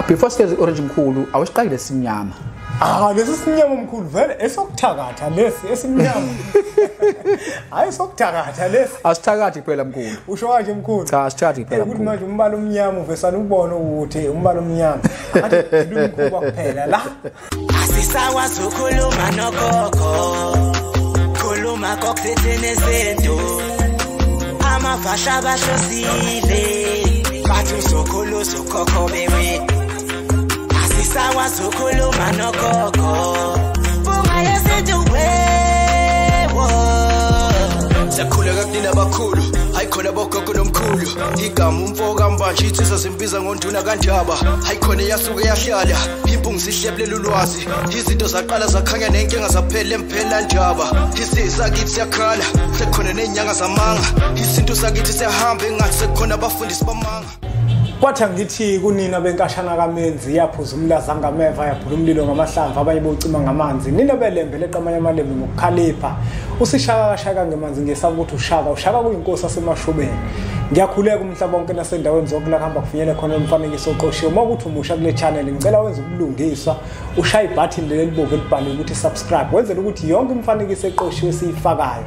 Before sikeze orange mkhulu, awusiqali lesimnyama. Ah, lesi simnyama mkhulu vele esokuthakatha lesi esimnyama. Hayi sokuthakatha lesi. Asithakathi kuphela mkhulu. Usho kanje mkhulu. Cha, asithakathi kuphela mkhulu. Ukuthi manje umbala omnyama uvesana ubone ukuthi umbala omnyama. Athi lumkhuba kuphela la. Asisakwazi ukukhuluma nogogo. Khuluma kokuthethene sento. Amavasha bahlosile. Bathi uzokhulu uzokhokho bewe. Asisakwazi ukukhuluma nogogo. Bunga yesintu wewo. Sakhula kakunina abakhulu, hayi khona bogogo nomkhulu. Igama umfo kaMbanje insizwa zimbiza ngonduna kaNdaba. Hayi khona yasuke yahlala, impungu sihlebulela ulwazi. Izinto zaqala zakhanya nenkinga zaphela emphela ndaba. Isizwe sakithi siyakhala, sekukhona nezinyanga zamanga. Isintu sakithi siyahamba engathi sekukhona abafundisi bamanga. Kwathi angithi kunina benkashana kaMenzi yaphuza umlaza ngameva yaphula umlilo ngamahlamvu abanye bocima ngamanzi nina belembe leqamanye amalembe ngokukhalipha usishaka kashaka ngemanzi ngesaba ukuthi ushaka kuyinkosi asemashobeni. Ngiyakhuleka umhlaba wonke nasendaweni zonke la kuhamba kufinyele khona umfanekiso oqoshiwe. Uma ukuthi umusha kule channel ngicela wenze ubulungiswa ushaye ibutton leli elibovu elibhaliwe ukuthi subscribe wenzele ukuthi yonke imifanekiso eqoshiwe siyifakayo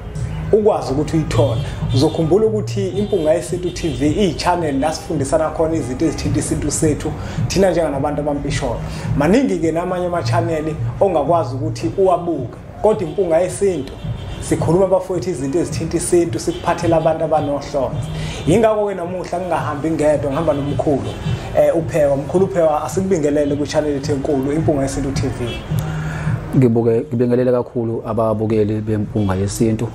ukwazi ukuthi uyithole. Uzokhumbula ukuthi Impunga Yesintu TV iyi-channel la sifundisana khona izinto ezithinta isintu sethu thina njenganabantu abampisholo. Maningi ke namanye ama-channel ongakwazi ukuthi uwabuke, kodwa Impunga Yesintu sikhuluma bafowethu izinto ezithinta isintu, sikuphathela abantu abanohlonze. Yingakho ke namuhla ngingahambi ngedwa, ngihamba nomkhulu uPhewa. Mkhulu uPhewa, asikubingelele kwi-channel yethu enkulu Impunga Yesintu TV. Ngibingelele kakhulu ababukeli beMpunga Yesintu.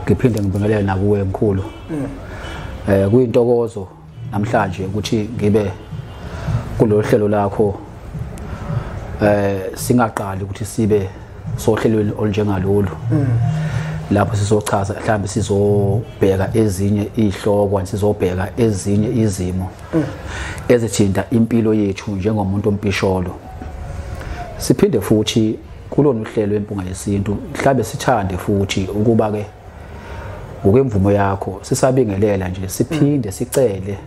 Ngiphinde ngibingelele nakuwe mkhulu. Kuyintokozo namhlanje ukuthi ngibe kulolu hlelo lakho. Singaqali ukuthi sibe sohlelweni olunjengalolu. Lapho sizochaza mhlawumbe sizobheka ezinye izihloko, sizobheka ezinye izimo ezithinta impilo yethu njengomuntu ompisholo. Siphinde futhi kulona uhlelo eMpunga Yesintu mhlawumbe sithande futhi ukuba ke ngokwemvumo yakho sisabingelela nje siphinde sicele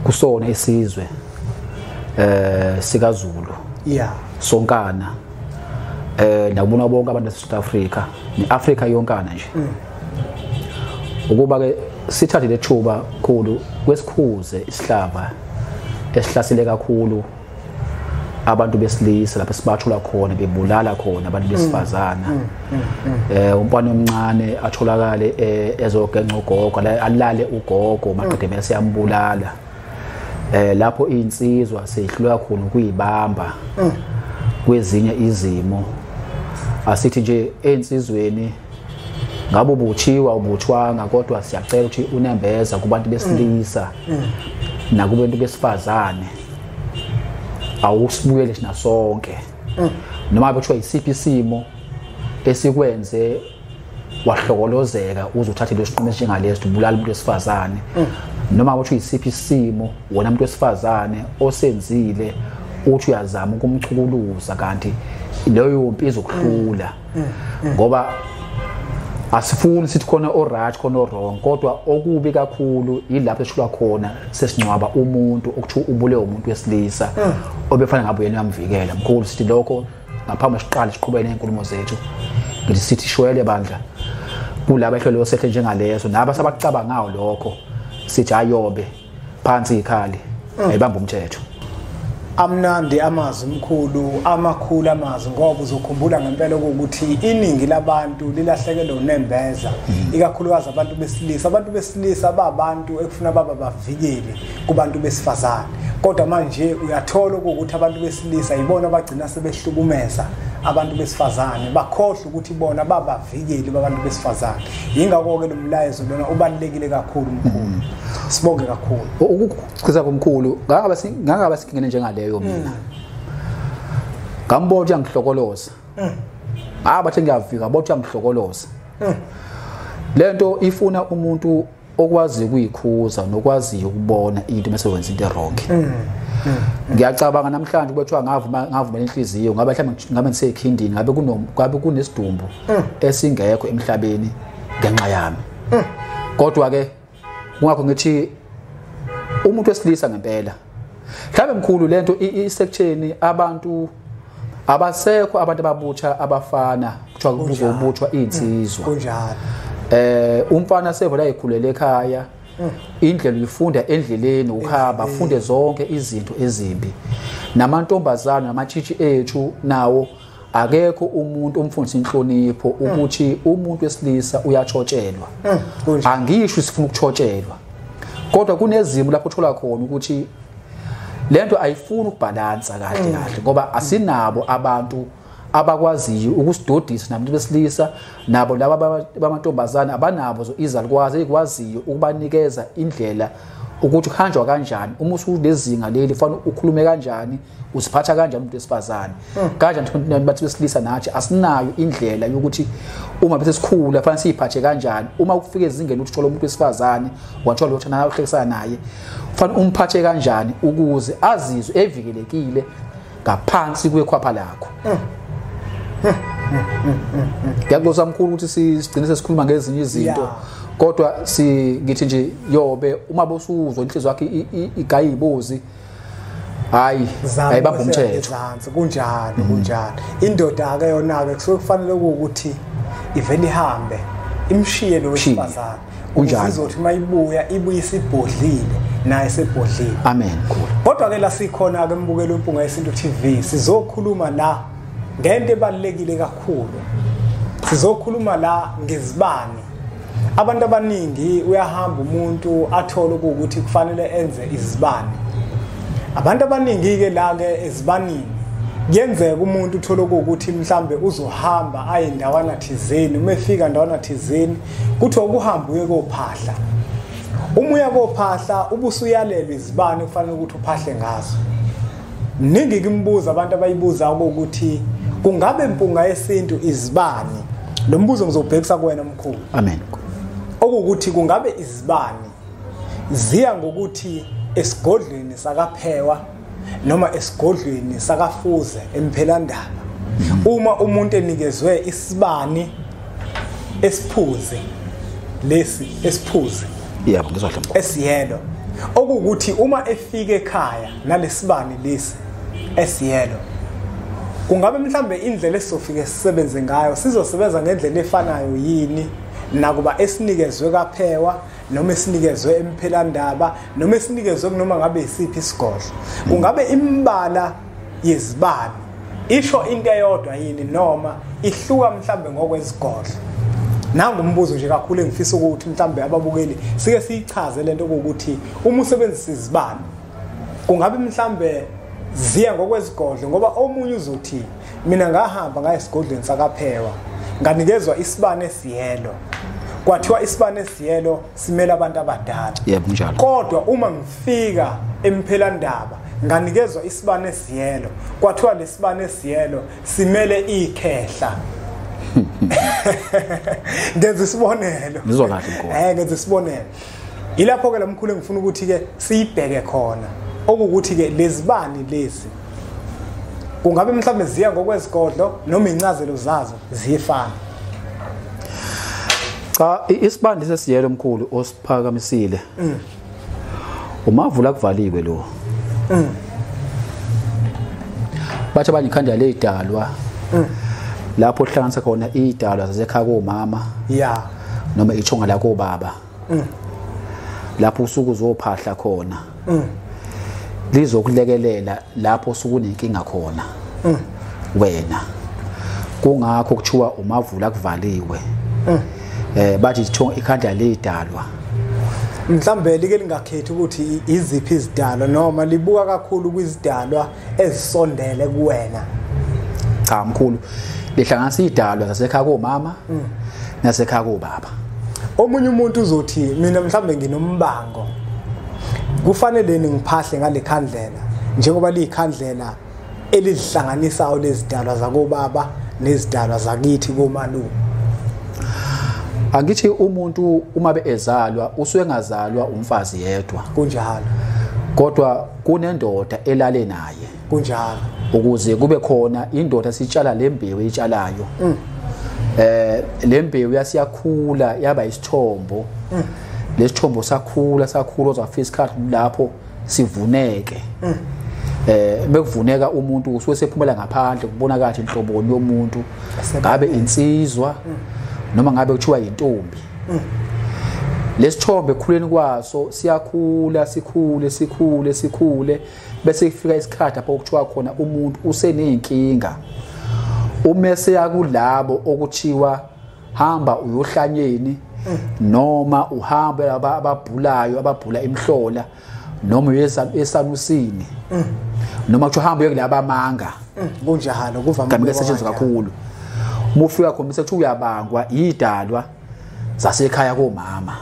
kusona isizwe sikaZulu sonkana nakubona bonke abantu base South Africa neAfrica yonkana nje ukuba ke sithathe lethuba khulu kwesikhuze isihlava esihlasele kakhulu abantu besilisa lapho sibathola khona bebulala khona abantu besifazana. Umntwana omncane atholakale ezogenca ugogo, alale ugogo maqede bese yambulala. Lapho insizwa seyihluleka khona ukuyibamba kwezinye izimo. Asithi nje ensizweni ngabe ubuthiwa ubuthwanga, kodwa siyacela ukuthi unembeza kubantu besilisa nakubantu besifazane awusibuyele thina sonke. Noma bekuthiwa isiphi isimo esikwenze wahlokolozeka uze uthathe lesinqumo esinjengaleso ubulala umuntu wesifazane, noma kuthiwa isiphi isimo wona umuntu wesifazane osenzile uthi uyazama ukumchukuluza kanti leyo mpi izokuhlula. Ngoba asifuni sithi khona o-right khona o-wrong, kodwa okubi kakhulu yilapho esishulwa khona sesingcwaba umuntu okuthiwa ubulewe umuntu wesilisa obefana ngabe yena uyamvikela. Mkhulu, sithi lokho ngaphambi siqale siqhubeke nezinkulumo zethu, ngithi sithi shwele bandla kulaba ehlelo sehle njengaleso naba sabacabangayo lokho, sithi ayobe phansi ikhali ayibamba umthetho. Amnandi amazwi mkhulu, amakhulu amazwi, ngoba uzokhumbula ngempela ukuthi iningi labantu lilahlekelwe unembeza, ikakhulukazi abantu besilisa. Abantu besilisa babantu ekufuna baba bavikele kubantu besifazane, kodwa manje uyathola ukuthi abantu besilisa yibona abagcina sebehlukumeza abantu besifazane, bakhohlwa ukuthi bona babavikeli babantu besifazane. Yingakho ke lo mlayezo lona ubalulekile kakhulu mkhulu. Sibonge kakhulu. Ukuchaza komkhulu, ngangaba singene njengaleyo mina. Ngambona uyangihlokoloza. Bathe ngiyavika, bona uyangihlokoloza. Lento ifuna umuntu okwazi ukuyikhuza nokwazi ukubona into bese wenza into wrong. Ngiyacabanga namhlanje kubethiwa ngavumela inhliziyo ngabe mhlawumbe ngabe ngisekhindini ngabe ngabe kunesidumbu esingekho emhlabeni ngenxa yami. Kodwa ke kungakho ngithi umuntu wesilisa ngempela Mhlawumbe mkhulu lento isekutheni abantu abasekho, abantu ababutha abafana kuthiwa kuzobuthwa insizwa. Kunjalo. Umfana sevela ekhulele ekhaya, indlela uyifunda endleleni, ukuhamba afunde zonke izinto ezimbi. Namantombazana namatshitshi ethu nawo akekho umuntu omfundisa inhlonipho ukuthi umuntu wesilisa uyatshotshelwa. Angisho sifuna ukutshotshelwa, kodwa kunezimo lapho uthola khona ukuthi lento ayifuni ukubhalansa kahle kahle, ngoba asinabo abantu abakwaziyo ukusidodisa nabantu besilisa, nabo laba bamantombazana abanabo izalukwazi ezikwaziyo ukubanikeza indlela ukuthi kuhanjwa kanjani, uma usunezinga leli fanele ukhulume kanjani, uziphatha kanjani umuntu wesifazane kanjani. Bathi besilisa nathi asinayo indlela yokuthi uma bese sikhula fanele siyiphathe kanjani. Uma ufika ezingeni ukuthi uthola umuntu wesifazane wathola ukuthi naye uhlekisana naye, fanele umphathe kanjani ukuze azizwe evikelekile ngaphansi kwekhwapha lakho. Ngiyaxolisa mkhulu ukuthi sigcine sesikhuluma ngezinye izinto, kodwa ngithi nje yobe uma bosuzwa inhliziyo yakhe igaya ibozi, hayi ayibamba umthetho. Kunjalo, kunjalo. Indoda ke yona ke kusuke kufanele ukuthi ivele ihambe imshiye lo wesifazane, izothi mayibuya ibuye isibhodlile naye sebhodlile. Amen. Kodwa ke la sikhona ke mbukelo Impunga Yesintu TV, sizokhuluma la ngento ebalekile kakhulu. Sizokhuluma la ngezibani. Abantu abaningi uyahamba umuntu athole ukuthi kufanele enze izibani. Abantu abaningi ke la ke ezibanini kuyenzeka umuntu uthole ukuthi mhlambe uzohamba aye ndawana thizeni, uma efika ndawana thizeni kuthiwa ukuhamba uye kophahla. Uma uya kophahla ubusuyalelwa izibani kufanele ukuthi uphahle ngazo. Mningi imibuzo abantu abayibuza ukuthi kungabe Mpunga Yesintu izibani. Lo mbuzo ngizobhekisa kuwena mkhulu. Amen. Okuwukuthi kungabe izibani ziya ngokuthi esigodlweni sakaphewa noma esigodlweni sakafuze emphelandaba. Uma umuntu enikezwe isibani esiphuzi, lesi esiphuzi, yebo ngizwa mkhulu, esiyelo, okuwukuthi uma efika ekhaya nalesibani lesi esiyelo, kungabe mhlambe indlela esizofike sisebenze ngayo sizosebenza ngendlela efanayo yini nakuba esinikezwe kaphewa noma esinikezwe emphelandaba noma esinikezwe noma ngabe isiphi isigodlo? Kungabe imbala yezibani isho into eyodwa yini noma ihluka mhlambe ngokwezigodlo? Nangu umbuzo nje kakhulu engifisa ukuthi mhlambe ababukeli sike siyichaze lento ukuthi uma usebenzisa izibani kungabe mhlambe ziya ngokwezigodlo, ngoba omunye uzothi mina ngahamba ngaye esigodlweni sakaphewa nganikezwa isibane esiyelo, kwathiwa isibane esiyelo simele abantu abadala. Yebo kunjalo. Kodwa uma ngifika emphelandaba nganikezwa isibane esiyelo, kwathiwa lesibane esiyelo simele ikhehla. Ngenza isibonelo. Ngizwa kahle mkhulu. Ngenza isibonelo. Ilapho ke lamkhulu engifuna ukuthi ke siyibheke khona, okuwukuthi ke lezibani lezi kungabe mhlawumbe ziya ngokwezigodlo noma incazelo zazo ziyefana? Cha, isibani sesiyelo mkhulu osiphakamisile umavula kuvaliwe lo. Bathi abanye ikhanda lezidalwa lapho hlanganisa khona idalwa zasekhaya komama, yeah, noma ithonga la kobaba, lapho usuku uzophahla khona, lizokulekelela lapho usukunenkinga khona wena. Kungakho kuthiwa umavula kuvaliwe. Bathi ikhanda lezidalwa mhlambe like lingakhethi ukuthi iziphi izidalwa noma libuka kakhulu kwizidalwa ezisondele kuwena. Cha mkhulu, lihlanganisa idalwa zasekhaya komama nasekhaya kobaba. Omunye umuntu uzothi mina mhlambe nginombango, kufanele ngiphahle ngale khandlela njengoba liyikhandlela elihlanganisayo lezidalwa zakobaba nezidalwa zakithi komalume. Angithi umuntu uma beezalwa usuke engazalwa umfazi yedwa. Kunjalo. Kodwa kunendoda elale naye. Kunjalo. Ukuze kube khona indoda sitshala lembewu etsalayo. Lembewu yasiyakhula yaba isithombo. Lesithombo sakhula sakhula uzafika isikhathi lapho sivuneke. Bekuvuneka umuntu usuke sephumela ngaphandle kubonakala inhloboni yomuntu, ngabe insizwa noma ngabe kuthiwa intombi. Lesithombe ekhuleni kwaso siyakhula sikhule sikhule sikhule bese kufika isikhathi lapho kuthiwa khona umuntu useneyinkinga. Uma seyakulabo okuthiwa hamba uyohlanyeni noma uhambe laba ababhulayo ababhula imhlola noma esanusini noma kuthiwa hamba uye kulaba amanga. Kunjalo kuvame ukusetshenziswa kakhulu. Uma ufika khona bese kuthiwa uyabangwa idalwa zasekhaya komama.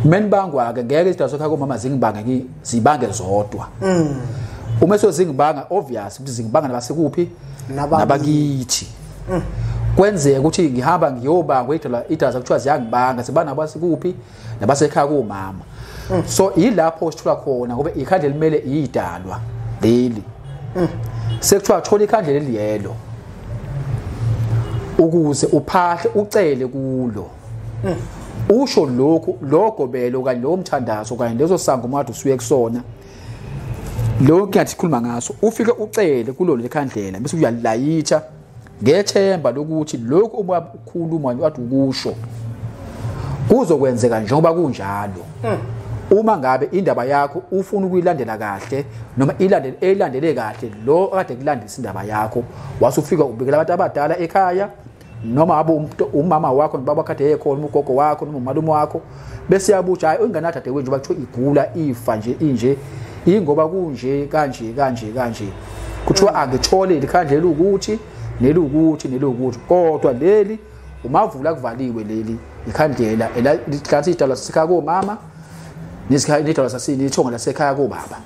Menibangwa ke ngeke izidalwa zasekhaya komama zingibange zibange zodwa. Uma sezingibanga obvious ukuthi zingibanga nabasekuphi nabakithi. Kwenzeka ukuthi ngihamba ngiyobangwa idalwa kuthiwa ziyangibanga sibana nabasekuphi nabasekhaya komama. So ilapho sithola khona ngoba ikhandlela limele idalwa leli. Sekuthiwa thola ikhandlela eliyelo ukuze uphahle ucele kulo. Usho lokhu logobelo kanye lo mthandazo kanye leso sango manje usuye kusona lokho ngiyathi sikhuluma ngaso, ufike ucele kulo lekhandlela bese uyalayitha ngethemba lokuthi lokhu obukhuluma kade ukusho kuzokwenzeka njengoba kunjalo. Uma ngabe indaba yakho ufuna ukuyilandela kahle noma ilandele kahle lo akade kulandisa indaba yakho, wasufika ubikela abantu abadala ekhaya noma abo umama wakho nobaba kade ekhona, ugogo wakho noma umalume wakho, bese yabuja hayi ingane dadewethu njengoba kuthiwa igula ifa nje inje ingoba kunje kanje kanje kanje, kuthiwa angithole ikhandlela ukuthi nelukuthi nelukuthi, kodwa leli umavula kuvaliwe leli ikhandlela elihlanganisa idalwa sasekhaya komama nesikhathi sasinithonga lasekhaya kobaba.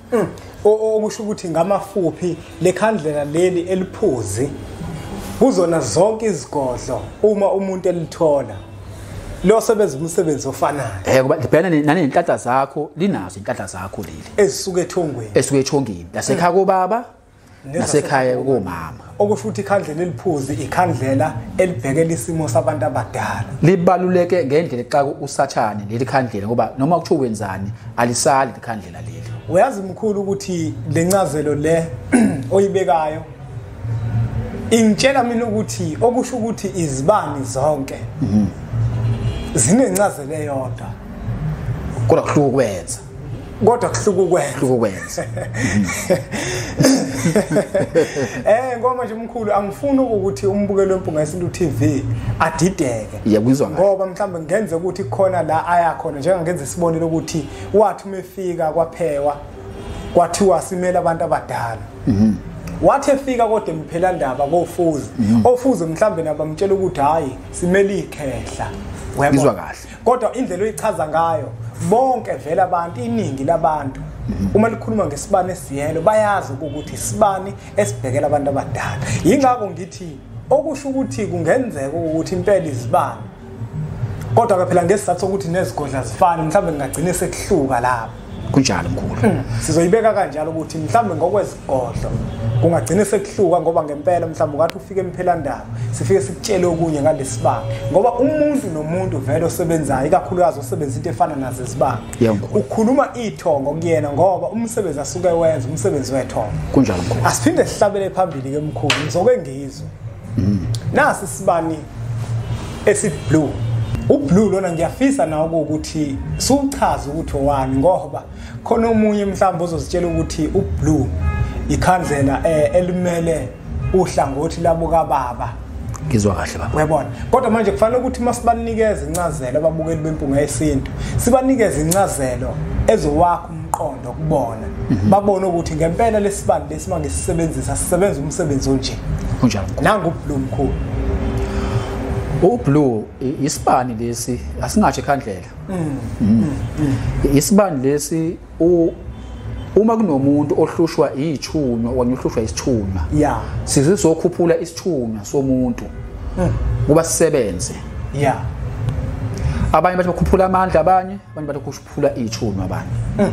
Okusho ukuthi ngamafuphi lekhandlela leli eliphuzi kuzona zonke izigodlo uma umuntu elithola lo sebenza umsebenzi ofanayo. Kuba libhekana nanenhlanhla zakho, linazo inhlanhla zakho leli ezisuka ethongweni, esuka ethongeni lasekhaya kobaba nasekhaya komama. Okusho ukuthi ikhandlela eliphuzi ikhandlela elibhekela isimo sabantu abadala. Libaluleke ngendlela exaka usathane leli khandlela, ngoba noma kuthiwa wenzani alisali ikhandlela leli. Uyazi mkhulu ukuthi lencazelo le oyibekayo ingitshela mina ukuthi okusho ukuthi izibani zonke zinencazelo eyodwa, kodwa kuhluka ukwenza. Kodwa kuhluka ukwenza. Ngoba manje mkhulu angifuni ukuthi umbukelo weMpunga Yesintu TV adideke. Iyakuzwa ngahle. Ngoba mhlawumbe ngenze ukuthi khona la aya khona, njengangenze isibonelo ukuthi wathi uma efika kwaphewa kwathiwa simele abantu abadala. Wathi efika kodwa emphela ndaba kofuzi. Ofuzi mhlawumbe nabamtshela ukuthi hayi simele ikhehla. Ngizwa kahle. Kodwa indlela oyichaza ngayo bonke vele abantu, iningi labantu uma likhuluma ngesibani esiyelo bayazi ukuthi isibani esibhekela abantu abadala. Yingakho ngithi okusho ukuthi kungenzeka ukuthi impela izibani, kodwa ke phela ngesizathu sokuthi nezigodla zifane mhlawumbe ngingagcine sekuhluka lapho. Kunjalo mkhulu. Sizoyibeka kanjalo ukuthi mhlawumbe ngokwezigodlo kungagcine sekuhluka, ngoba ngempela mhlawumbe ungathi ufike emphelandaba sifike sikutshele okunye ngalesibani, ngoba umuntu nomuntu vele osebenzayo ikakhulukazi osebenza into efana nazo izibani ukhuluma ithongo kuyena, ngoba umsebenzi asuke wenza umsebenzi wethongo. Kunjalo mkhulu. Asiphinde sihlabele phambili ke mkhulu, ngizoke ngizwe. Nasi isibani esiblue. Ublue lona ngiyafisa nawo ukuthi suchaza ukuthi owani, ngoba khona omunye mhlawumbe ozozitshela ukuthi ublue ikhandlela elimele uhlangothi labo kababa. Ngizwa kahle baba. Uyabona. Kodwa manje kufanele ukuthi masibanikeze incazelo ababukeli beMpunga Yesintu, sibanikeze incazelo ezowakha umqondo kubona. Babone ukuthi ngempela lesibani lesi mangisisebenzisa sisebenza umsebenzi onje. Kunjalo. Nangu ublue mkhulu. Ublue isibani lesi asingatsho ikhandlela. Isibani lesi uma kunomuntu ohlushwa ithunywa okanye ohlushwa isithunywa, sizizokhuphula isithunywa somuntu kuba sisebenze. Abanye bathi bakhuphula amandla, abanye bathi bakhuphula ithunywa abanye.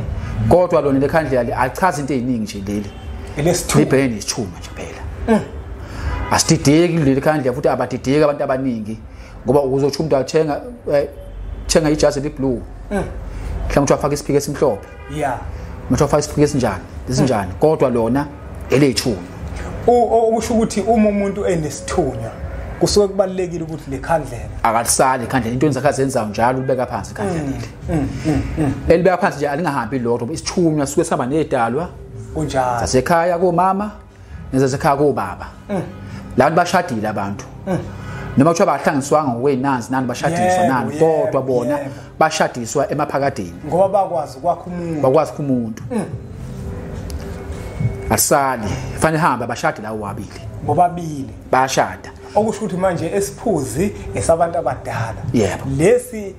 Kodwa lona lekhandlela achaza into eziningi nje leli. Elesithunywa. Libhekene nesithunywa nje phela. Asidideki leli khandlela futhi abadideki abantu abaningi, ngoba uzothi umuntu athenga thenga ijazi eliblue. Mhlawumbe uthi afake isiphike esimhlophe. Yeah. Motho ufaka isifike esinjani? Esinjani? Kodwa lona elethunyo. Okusho ukuthi uma umuntu enesithunywa kusuke kubalekile ukuthi lekhandlela akalisali ikhandlela, into enzakha zenzayo njalo ubeka phansi ikhandlela leli. Elibeka phansi nje alingahambi lodwa, isithunywa suke sihamba nedalwa kunjalo. Zasekhaya komama nezasekhaya kobaba. Labantu bashadile abantu. Noma kuthiwa bahlanganiswanga ngokwenanzi nani bashadiswa nani, kodwa bona bashadiswa emaphakadeni ngoba bakwazi kwakha umuntu. Bakwazi umuntu. Asali fanele hamba bashade lawo wabili. Bobabili bayashada. Okusho ukuthi manje esiphuzi esabantu abadala. Lesi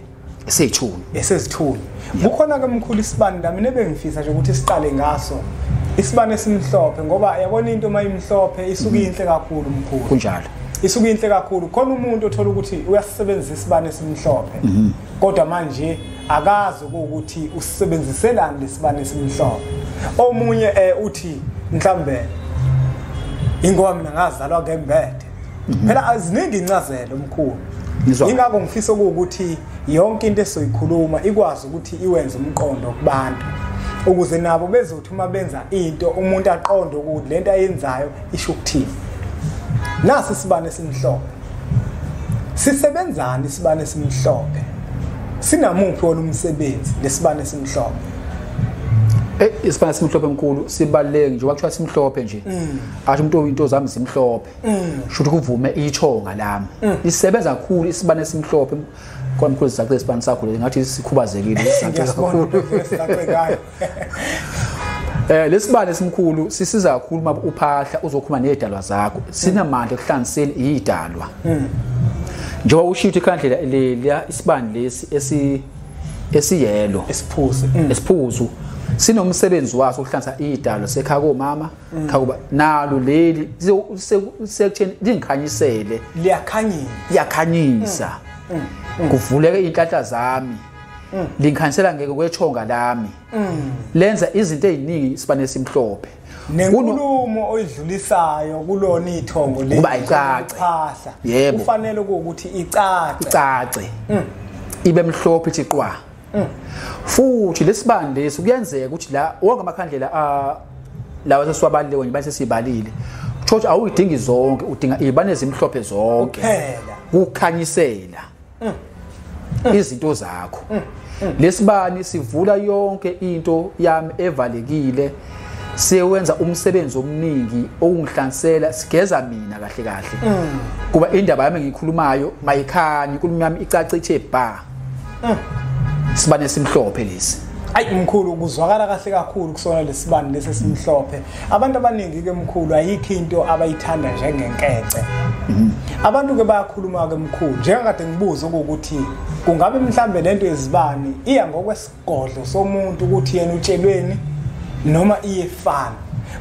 esethuni esezithuni. Kukhona ke mkhulu isibani la mina bengifisa nje ukuthi siqale ngaso. Isibani esimhlophe, ngoba yabona into mayimhlophe isuke inhle kakhulu mkhulu. Kunjalo. Isuke inhle kakhulu. Khona umuntu othola ukuthi uyasebenzisa isibani esimhlophe. Kodwa manje akazi ukuthi usisebenziselani lesibani esimhlophe. Omunye uthi mhlambe ingoba mina ngazalwa ngembethe. Phela aziningi incazelo mkhulu. Ingakho ngifisa ukuthi yonke into esoyikhuluma ikwazi ukuthi iwenze umqondo kubantu, ukuze nabo bezothi uma benza into umuntu aqonde ukuthi lento ayenzayo isho ukuthini. Nasi isibane esimhlophe. Sisebenzani isibane esimhlophe? Sinamuphi wona umsebenzi lesibane esimhlophe? Isibane esimhlophe mkhulu sibaluleke nje, kwakuthiwa simhlophe nje. Asho umuntu into zami zimhlophe. Shuthi kuvume ithonga lami. Isebenza kakhulu isibane esimhlophe. Kodwa mkhulu sizace isibane sakho le ngathi sikhubazekile sizace kakhulu. Lesibane esimkhulu sisiza kakhulu uma uphahla uzokhuluma nezidalwa zakho. Sinamandla ekuhlanganiseni izidalwa. Njengoba ushithe ikhandlela leliya isibane lesi esiyelo esiphuzu esiphuzu sinomsebenzi waso ukuhlanganisa idalo sekhaya komama khaya nalo leli sekutheni lingikhanyisele, liyakhanyisa liyakhanyisa kuvuleke inhlanhla zami, lingikhanyisela ngeke kwethonga lami, lenza izinto eziningi isibane esimhlophe. Nenkulumo oyidlulisayo kulona ithongo leli kuba icace, kufanele ukuthi icace ibe mhlophe ithi qwa. Futhi lesibani lesi kuyenzeka ukuthi la wonke amakhandlela lawa sesiwabalile nje bese sibalile, uthi awuyidingi zonke, udinga izibane ezimhlophe zonke kuphela kukhanyisela izinto zakho. Lesibani sivula yonke into yami evalekile, siyenza umsebenzi omningi okungihlanganisela, sigeza mina kahle kahle. Kuba indaba yami engiyikhulumayo mayikhanye, inkulumo yami icace ithe ba. Sibane esimhlophe lesi. Ayi mkhulu, kuzwakala kahle kakhulu kusona lesibani lesi esimhlophe. Abantu abaningi ke mkhulu ayikho into abayithanda njengenkece. Abantu ke bayakhuluma ke mkhulu, njengakade ngibuza ukuthi kungabe mhlambe lento yezibani iya ngokwesigodlo somuntu ukuthi yena utshelweni noma iyefana.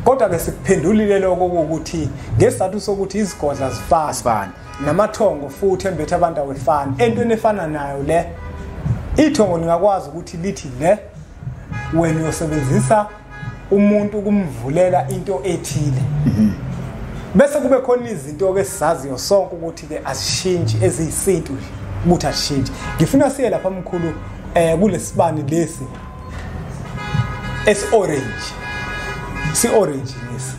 Kodwa ke sikuphendulile lokho ukuthi ngesizathu sokuthi izigodla zifana namathongo futhi embethe abantu awefani, entweni efana nayo le ithongo lingakwazi ukuthi lithi le wena uyosebenzisa umuntu kumvulela into ethile. Bese kube khona izinto ke sizaziyo sonke ukuthi ke azishintshi eziyisintu nje ukuthi azishintshi. Ngifuna siye lapha mkhulu kulesibani lesi esi orange. Si orange lesi.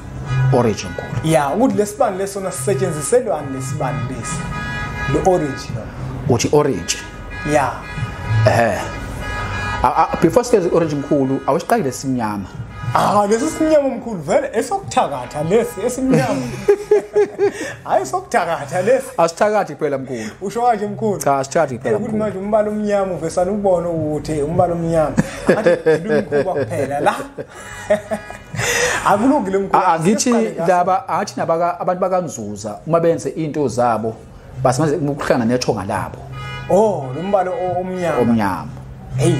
Orange mkhulu. Yeah, ukuthi lesibani lesona sisetshenziselwani lesibani lesi. Le orange lo. Uthi orange. Yeah. Before sifike orange mkhulu awusiqakile simnyama. Lesi simnyama mkhulu vele esokuthakatha lesi esimnyama. Hayi sokuthakatha lesi. Asithakathi kuphela mkhulu. Usho kanje mkhulu? Cha, asithakathi kuphela mkhulu. Ukuthi manje umbala omnyama uvesana ubone ukuthi umbala omnyama. Athi ngilumkhuba kuphela la. Akulungile mkhulu. Angithi laba athi nabaka abantu bakaNzuza uma benze into zabo basebenza ukuhlangana nethonga labo. Oh, lo mbala omnyama. Omnyama. Hey.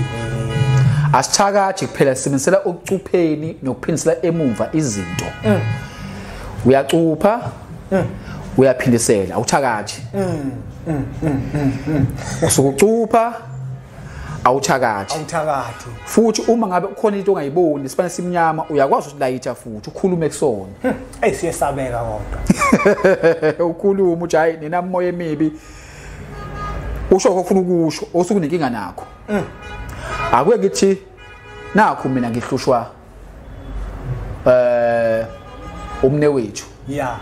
Asithakathi kuphela, sisebenzisela ukucupheni nokuphindisela emumva izinto. Uyacupha, uyaphindisela, awuthakathi. Usukucupha, awuthakathi. Awuthakathi. Futhi uma ngabe kukhona into ongayiboni, isibane simnyama, uyakwazi ukulayitha futhi ukhulume kusona. Ey siyesabeka kodwa. Ukhuluma uthi hayi nina moya emibi. Usho okufuna ukusho, osukunenkinga nakho. Akuye ngithi Nakho mina ngihlushwa umne wethu. Yeah.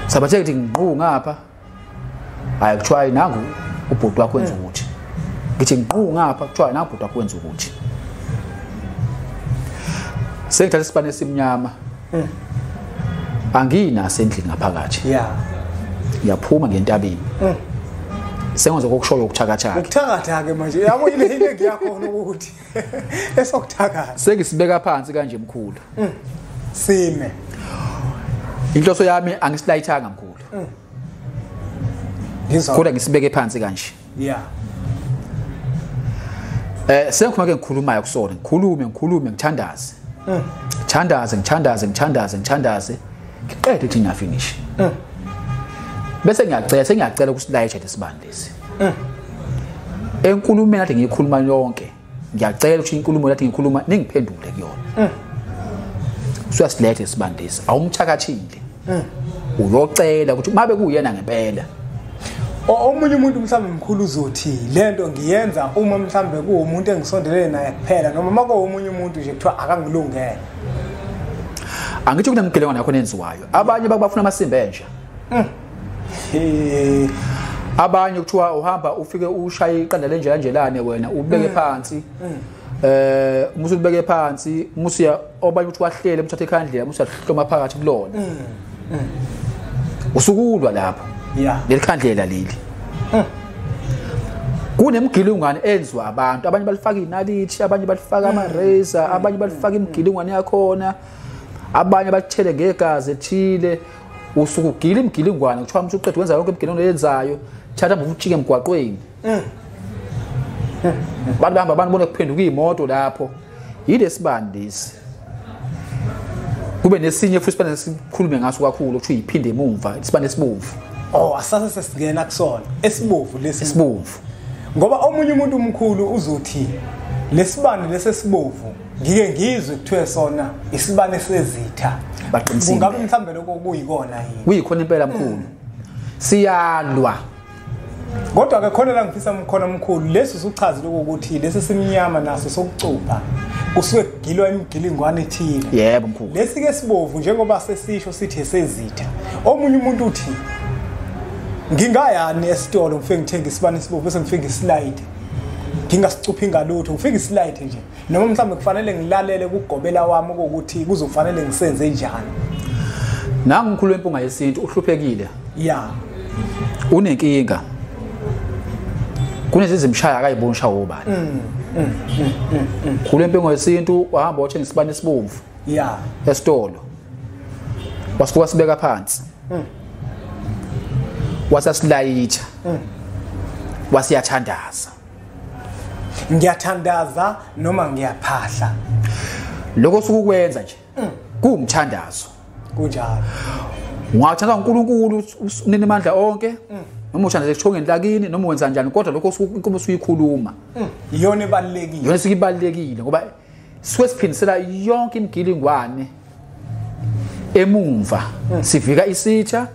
Sabathe ukuthi ngiqhu ngapha. Hayi kuthiwa nangu ubhuti wakho wenza ukuthi. Ngithi ngiqhu ngapha kuthiwa nangu ubhuti wakho wenza ukuthi. Sengithatha isibane esimnyama. Anginaso endlini ngaphakathi. Yeah. Ngiyaphuma ngentabeni. Sengenza kokushoyo ukuthakathaka. Ukuthakatha ke manje. Yabo ile ngiyakhona ukuthi esokuthakatha. Sengisibeka phansi kanje mkhulu. Sime. Inhloso yami angisilayithanga mkhulu. Ngizwa. Kodwa ngisibeke phansi kanje. Yeah. Sengikhuluma ke ngikhulumayo kusona. Ngikhulume ngithandaze. Ngithandaze ngithandaze. Ngiqede ukuthi ngiyafinish. Bese ngiyacela ukusilayitha lesibani lesi. Enkulumeni kade ngiyikhuluma yonke, ngiyacela ukuthi inkulumo kade ngikhuluma ningiphendule kuyona. Usuyasiletha isibani lesi, awumthakathile. Uyocela ukuthi mabe kuyena ngempela. Omunye umuntu mhlawumbe mkhulu uzothi lento ngiyenza uma mhlawumbe kuwumuntu engisondelene naye kuphela noma makuwomunye umuntu nje kuthiwa akangilungele. Angithi kunemgelengwane yakho nenziwayo. Abanye bakubafuna amasimba entsha. Abanye kuthiwa uhamba ufike ushaye iqanda lenje kanjelane wena ubeke phansi. Umusu ubeke phansi, umusu obanye uthi wahlele umthathe ikhandlela, umusu uyahloma phakathi kulona. Usukulwa lapho. Yeah. Lelikhandlela leli. Kunemgilungwane enziwa abantu, abanye balifaka inalithi, abanye balifaka ama razor, abanye balifaka imgilungwane yakhona. Abanye bathele ngegazi ethile. Usuku ugila imgilingwane kuthiwa umuntu uqeda wenza yonke imgilingwane oyenzayo, thatha move ujike emgwaqweni. Abantu bahamba abantu bona kuphenduka imoto lapho. Yilesibani lesi. Kube nesinye futhi isibane sikhulume ngaso kakhulu kuthiwa iphinde emumva, isibane esibomvu. Oh, asase sesingena kusona. Esibomvu lesi. Esibomvu. Ngoba omunye umuntu omkhulu uzothi lesibane lesesibomvu ngike ngizwe kuthiwe sona isibane sezitha. Baqinisile. Kungabe mhlambe lokho kuyikona yini? Kuyikhona impela mkhulu. Siyalwa. Kodwa ke khona la ngifisa mkhona mkhulu lesi usuchazile ukuthi lesi simnyama naso sokucupha kusuke kugilwa imigilingwane ethile. Yebo mkhulu. Lesi ke sibovu njengoba sesisho sithi esezitha. Omunye umuntu uthi ngingayani esitolo ngifike ngithenga isibane esibovu bese ngifike islide. Ngingasicuphi ngalutho ngifike islide nje. Noma mhlawumbe kufanele ngilalele kugobela wami ukuthi kuzofanele ngisenze njani. Nangu mkhulu wempunga yesintu uhluphekile. Yeah. Unenkinga. Kunezizimshaya akayiboni shawo obani. Mkhulu wempunga yesintu wahamba wathenga isibane esibomvu. Yeah. Esitolo. Wasuka sibeka phansi. Wasasilayitha. Wasiyathandaza. Ngiyathandaza noma ngiyaphahla. Lokho sukukwenza nje kuwumthandazo. Kunjalo. Ungathandaza uNkulunkulu unemandla onke noma uthandaza ekuthongeni lakini noma wenza njani kodwa lokho inkomo usuyikhuluma. Iyona ebalulekile. Iyona isibalulekile ngoba suke siphindisela yonke imigilingwane emumva. Sivika isitha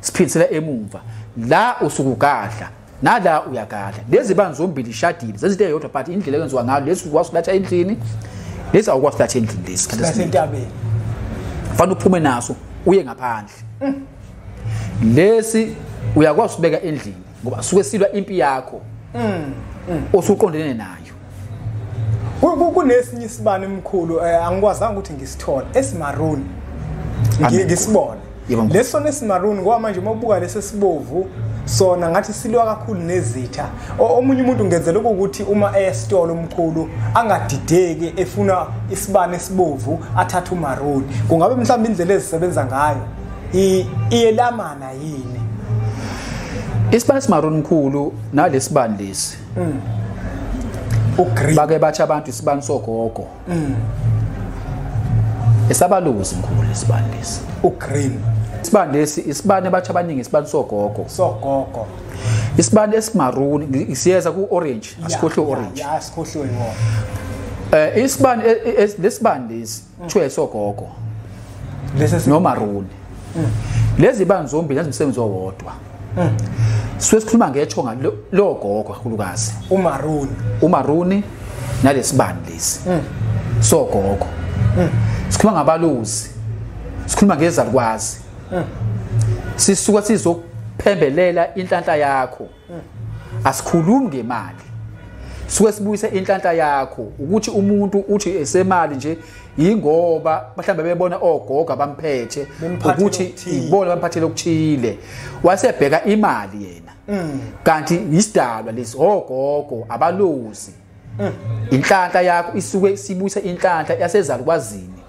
siphindisela emumva. La usukugadla nala uyagadla. Lezi bani zombili ishadile zezinto eyodwa but indlela eyenziwa ngayo lesi ukwazi ukulatha endlini lesi awukwazi ukulatha endlini lesi entabeni. Fanele uphume naso uye ngaphandle. Lesi uyakwazi ukubeka endlini ngoba suke silwa impi yakho osuqondene nayo. Kunesinye isibane mkhulu angikwazanga ukuthi ngisithole esimaroon. Ngisibone. Leso nesimaroon ngoba manje uma ubuka lesi sibovu sona ngathi silwa kakhulu nezitha. Omunye umuntu ngenzela ukuthi uma esitolo omkhulu angadideki efuna isibane esibovu athathe umaroon. Kungabe mhlawumbe indlela ezisebenza ngayo iyelamana yini? Isibane esimaroon mkhulu nalesibane lesi. Ugreen. Bake bathi abantu isibane sogogo. Esabaluzi mkhulu isibane lesi. Ugreen. Isibane lesi isibane bathi abaningi isibane sogogo. Sogogo. Isibane esimaroon siyeza ku orange, asikhohlwe orange. Yeah, asikhohlwe wona. Isibane lesibane lesi kuthiwa sogogo. Lesi no maroon. Lezi bani zombili ezimsebenzi owodwa. Suke sikhuluma ngethonga logogo kakhulukazi. Umaroon. Umaroon Nalesibani lesi. Sogogo. Sikhuluma ngabalozi. Sikhuluma ngezalukwazi. Sisuka sizophembelela inhlanhla yakho. Asikhulumi ngemali. Suke sibuyise inhlanhla yakho ukuthi umuntu uthi esemali nje ingoba mhlawumbe bebona ogogo abamphethe ukuthi ibona bamphathele okuthile wasebheka imali yena kanti isidalwa lesi ogogo abalozi inhlanhla yakho isuke sibuyise inhlanhla yasezalukwazini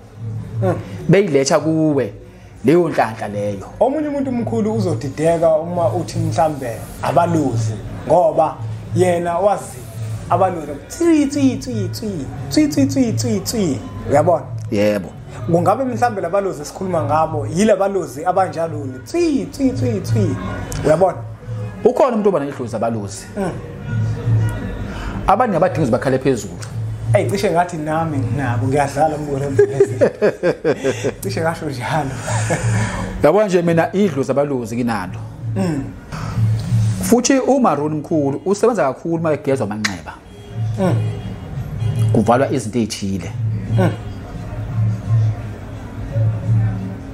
beyiletha kuwe leyo nhlanhla leyo. Omunye umuntu omkhulu uzodideka uma uthi mhlambe abalozi ngoba yena wazi abalozi tsi tsi tsi tsi tsi tsi tsi tsi tsi, uyabona? Yebo. Kungabe mhlambe labalozi esikhuluma ngabo yilabalozi abanjalo tsi tsi tsi tsi, uyabona? Ukhona umuntu oba nedlozi abalozi. Abanye abadinga bakhale phezulu. Ey cishe ngathi nami nginabo ngiyadlala mbone. Cishe ngasho njalo. Yabona nje mina idlozi abalozi kinalo. Futhi uMaroni mkhulu usebenza kakhulu uma egezwa amanxeba. Kuvalwa izinto ezithile.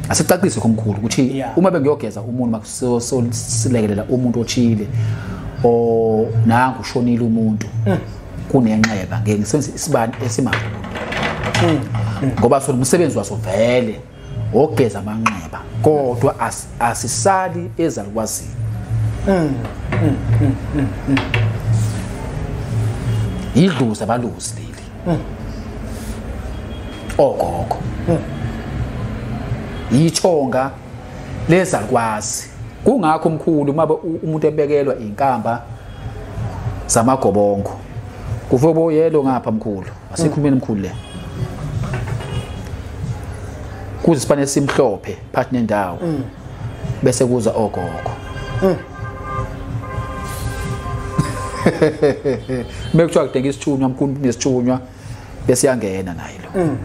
Asicacise komkhulu ukuthi uma bengiyogeza umuntu makusilekelela umuntu othile o nangu ushonile umuntu kunenxeba ngeke ngisebenzise isibani esimaroni. Ngoba sona umsebenzi waso vele ogeza amanxeba kodwa asisali ezalukwazini. Idlozi abalozi leli. Ogogo. Yithonga lezalukwazi. Kungakho mkhulu uma umuntu ebekelwa inkamba zamagobongo. Kuvuka boyelo ngapha mkhulu. Asikhulumeni mkhulu le. Kuze sibane simhlophe phakathi nendawo. Bese kuza ogogo. Mekuthiwa kudinga isithunywa mkhulu nesithunywa bese yangena naye lo.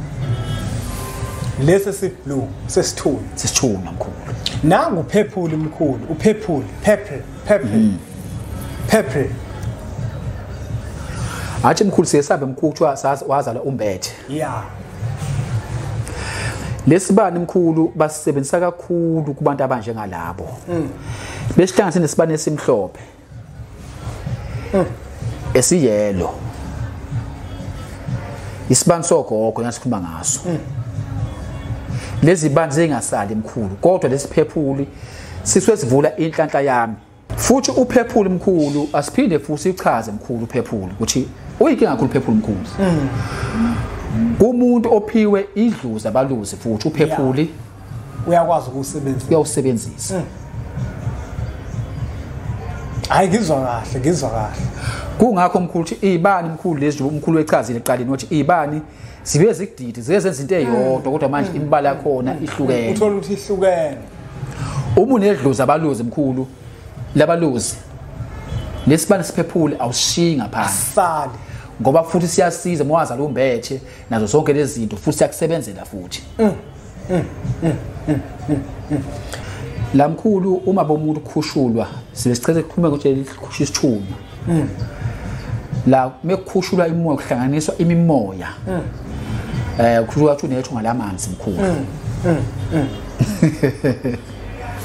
Lesi si blue sesithunywa. Sesithunywa mkhulu. Nangu purple mkhulu, upurple, purple, purple. Purple. Athi mkhulu siyesabe mkhulu kuthiwa wazala umbethe. Yeah. Lesibani mkhulu basebenzisa kakhulu kubantu abanjengalabo. Besihlanganise nesibani esimhlophe. Esiyelo. Isibani sogogo nasikhuluma ngaso. Lezi bani zingasali mkhulu kodwa lesiphephuli sisuke sivula inhlanhla yami. Futhi uphephuli mkhulu asiphinde futhi sichaze mkhulu uphephuli ukuthi uyinkinga kakhulu uphephuli mkhulu. Kumuntu ophiwe idlozi abalozi futhi uphephuli uyakwazi ukusebenzisa. Uyawusebenzisa. Hayi ngizwa kahle, ngizwa kahle. Kungakho mkhulu ukuthi ibani mkhulu lezi umkhulu echazile eqaleni wathi ibani zibe zikudidi zibe zenza into eyodwa kodwa manje imibala yakhona ihlukene. Uthola ukuthi ihlukene. Uma unedlozi abalozi mkhulu labalozi lesibani siphephule awushiyi ngaphandle. Asali. Ngoba futhi siyasiza mwaza umbethe nazo zonke lezi zinto futhi siyakusebenzela futhi. La mkhulu uma bomuntu khushulwa sibe sicheze kukhuluma ukuthi likhusha isithunywa. La mekukhushulwa imoya kuhlanganiswa imimoya. Kukhulunywa ukuthi unethunga lamanzi mkhulu.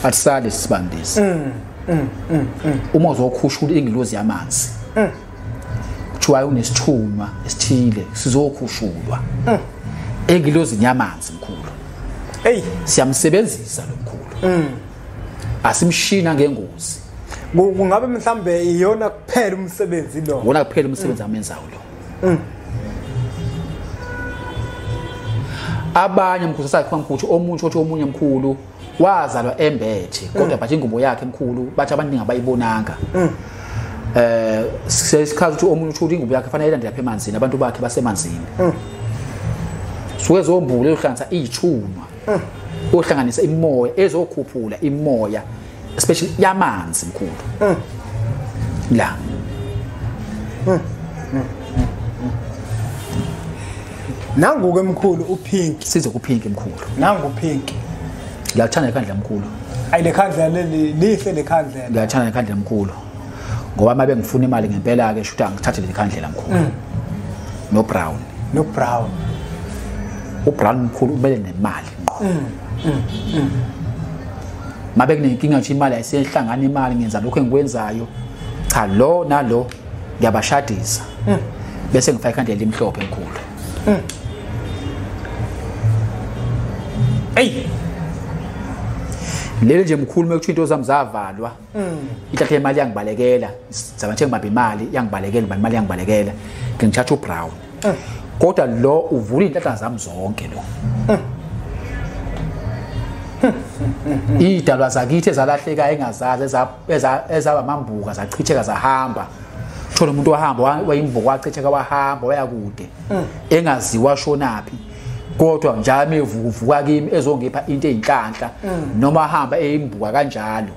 Atisale sibandisi. Uma uzokhushula ingilozi yamanzi. Kuthiwa unesithunywa esithile sizokhushulwa. Engilozini yamanzi mkhulu. Hey, siyamsebenzisa lo mkhulu. Asimshina ngengozi. Kungabe mhlambe iyona kuphela umsebenzi lo. Wona kuphela umsebenzi amenzayo lo. Abanye mkhulu sakhuluma mkhulu ukuthi omunye othi omunye mkhulu wazalwa embethe kodwa bathi ingubo yakhe emkhulu bathi abaningi abayibonanga. Sesikhathi ukuthi omunye uthi ingubo yakhe fanele ilandele lapha emanzini abantu bakhe basemanzini. Suke zombule ehlanganisa izithunywa. Ohlanganisa imoya ezokhuphula imoya especially yamanzi mkhulu. La. Nangu ke mkhulu upink. Size kupink mkhulu. Nangu pink. Ngiyathanda ikhandlela mkhulu. Ayi lekhandlela leli lihle lekhandlela. Ngiyathanda ikhandlela mkhulu. Ngoba uma bengifuna imali ngempela ke shutha ngithathe lekhandlela mkhulu. No Brown. No Brown. UBrown mkhulu ubele nemali. Mabe kunenkinga nje imali ayisehlangana imali ngenza lokho engikwenzayo. Cha lo nalo ngiyabashadisa. Bese ngifaka ikhandlela elimhlophe mkhulu. Hey. Leli nje mkhulu mekuthiwa into zami zavalwa. Ihlahla imali yangibalekela, zaba nje ngibamba imali yangibalekela, imali yangibalekela. Ngithatha uBrown. Kodwa lo uvula inhlanhla zami zonke lo. Idalwa zakithi ezalahleka engazazi ezaba mambuka zachitheka zahamba. Thola umuntu wahamba wayimbuka wachitheka wahamba waya kude. Engaziwa shonaphi. Kodwa njalo evuka kimi ezongipha into eyinhlanhla noma ahamba eyimbuka kanjalo.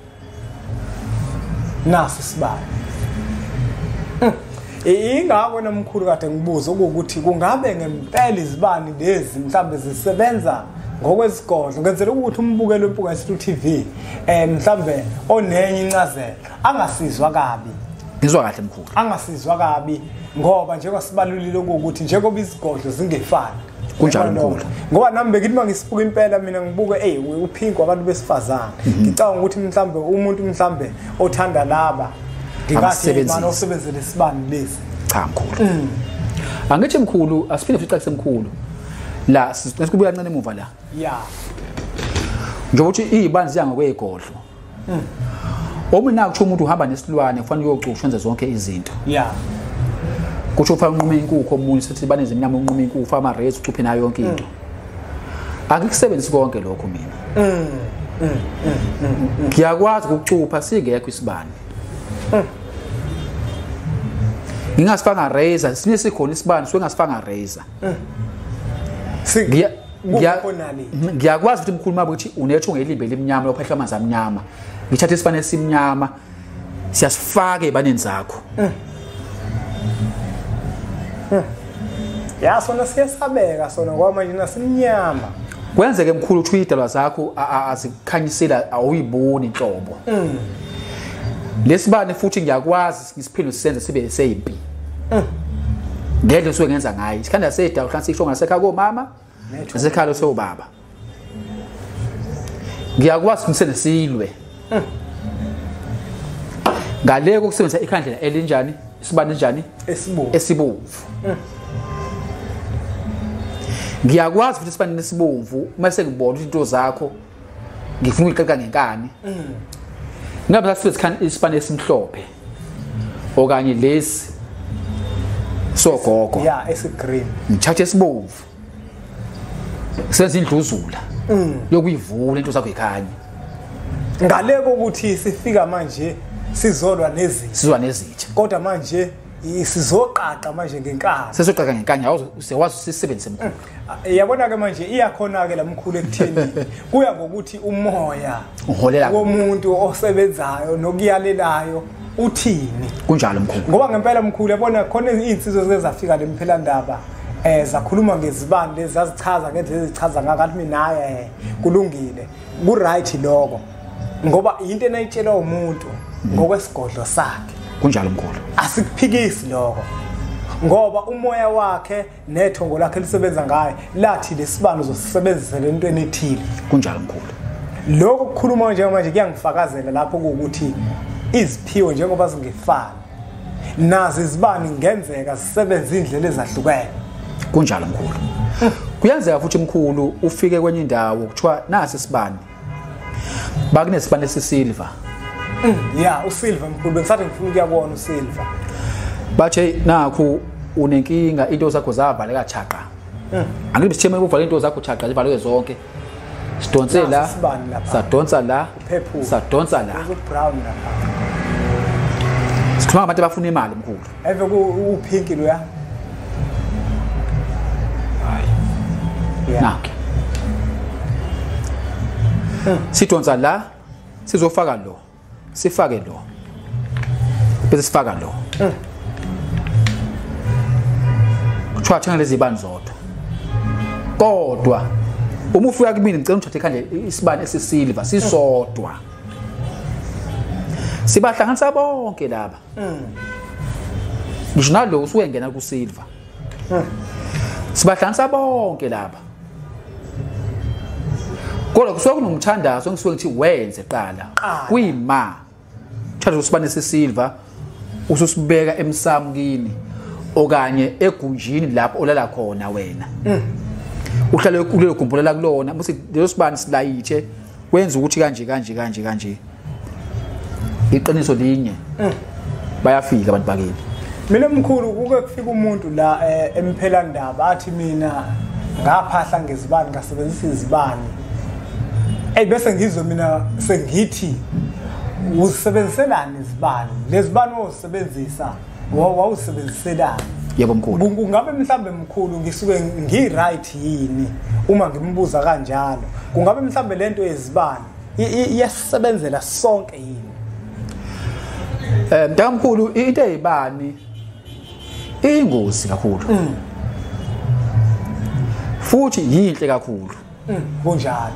Naso sibani. Ingakho nomkhulu kade ngibuza ukuthi kungabe ngempela izibani lezi mhlambe zisebenza ngokwesigodlo ngenzela ukuthi umbukelo weMpunga Yesintu TV mhlambe onenye incazelo angasizwa kabi. Ngizwa kahle mkhulu. Angasizwa kabi ngoba njengoba sibalulile ukuthi njengoba izigodlo zingefani. Kunjalo mkhulu. Ngoba nami bekithi mangisibuka impela mina ngibuke hey upink wabantu besifazane. Ngicabanga ukuthi mhlambe umuntu mhlambe othanda laba ngingathi manje osebenzele isibani lesi. Cha mkhulu. Angithi mkhulu asiphinde futhi icacise mkhulu. La sikubuya kancane emuva la. Yeah. Njengoba uthi izibani ziya ngokwegodlo. Uma nakusho umuntu uhamba nesilwane kufanele uyocusha wenze zonke izinto. Yeah. Kusho ufaka unqume inkukhu omunye sithi baneze mina unqume inkukhu ufaka ama raise ucuphe nayo yonke into. Akikusebenzisi konke lokho mina. Ngiyakwazi ukucupha singekho isibani. Ngingasifanga razor sine sikhona isibani so ngingasifanga razor. Ngiyakwazi ukuthi mkhulu mabe ukuthi unethunga elimbe limnyama lophahla amanzi amnyama. Ngithatha isibani esimnyama siyasifaka ebaneni zakho. Ya sona siyasabeka sona ngoba manje nasimnyama. Kwenzeke mkhulu uthi idalwa zakho azikhanyisela awuyiboni inhlobo. Lesibane futhi ngiyakwazi ngisiphinde sisenze sibe seyimpi. Ngedle suke ngenza ngayo. Isikhanda sedawo hlansi isho ngasekhaya komama nasekhaya sobaba. Ngiyakwazi ngisenze silwe. Ngale kokusebenzisa ikhandlela elinjani isibane njani esibomvu. Esibomvu. Ngiyakwazi futhi isibane nesibomvu mase ngibona ukuthi into zakho ngifuna ukuqeqa ngenkani. Ngabe sasebenzisa isibane esimhlophe okanye lesi sogogo. Yeah, esigreen. Ngithathe esibomvu. Senze indluzula. Yokuyivula into zakho ikhanye. Ngale kokuthi sifika manje sizolwa nezitha. Sizwa nezitha. Kodwa manje sizoqaqa manje ngenkani. Sizoqaqa ngenkani awusewazi sisebenzise mkhulu. Yabona ke manje iyakhona ke lamkhulu ekutheni kuya ngokuthi umoya uholela womuntu osebenzayo nokuyalelayo uthini. Kunjalo mkhulu. Ngoba ngempela mkhulu yabona khona izinsizwe zezafika lemphela ndaba zakhuluma ngezibani lezi zazichaza ngendlela ezichaza ngakathi mina kulungile ku right lokho ngoba into enayitshelwa umuntu ngokwesigodlo sakhe. Kunjalo mkhulu. Asikuphikisi lokho ngoba umoya wakhe nethongo lakhe lisebenza ngaye lathi lesibani uzosebenzisa lento enethile. Kunjalo mkhulu. Lokho kukhuluma njengamanje kuyangifakazela lapho ukuthi iziphiwo njengoba zingefani nazo izibani ngenzeka zisebenza indlela ezahlukene. Kunjalo mkhulu. Kuyenzeka futhi mkhulu ufike kwenye indawo kuthiwa nasi isibani bakunesibani esisilver. Yeah, usilver mkhulu bengisathi ngifuna ukuyabona usilver. Bathe nakhu unenkinga into zakho zavaleka chaqa. Angibe sitheme ukuvala into zakho chaqa zivaleke zonke. Sidonse la, sadonsa la, sadonsa la. Ubrown lapha. Sikhuluma ngabantu abafuna imali mkhulu. Eve ku upink loya. Hayi. Nakho. Sidonsa la, sizofaka lo. Sifake lo. Bese sifaka lo. Kuthiwa thenga lezi zibani zodwa. Kodwa uma ufika kimi ngicela uthathe ikhandlela isibani esisilver sisodwa. Sibahlanganisa bonke laba. Ngisho nalo usuyengena ku silver. Sibahlanganisa bonke laba. Kodwa kusuke kunomthandazo engisuke ngithi wenze qala. Kuyima. Thatha usibane sesilver ususibeka emsamo kini okanye egunjini lapho olala khona wena. Uhlale kulelo gumbi la kulona musi leso sibani silayithe wenza ukuthi kanje kanje kanje kanje. Iqiniso linye. Bayafika abantu bakini. Mina mkhulu kuke kufika umuntu la emphelandaba athi mina ngaphahla ngezibani ngasebenzisa izibani. Ey bese ngizwe mina sengithi usebenziselani izibani? Lezibani owusebenzisa wawusebenziselani? Yebo mkhulu. Kungabe mhlambe mkhulu ngisuke ngi right yini uma ngimbuza kanjalo? Kungabe mhlambe lento yezibani iyasebenzela sonke yini? Mntamkhulu into eyibani iyingozi kakhulu. Futhi yinhle kakhulu. Kunjalo.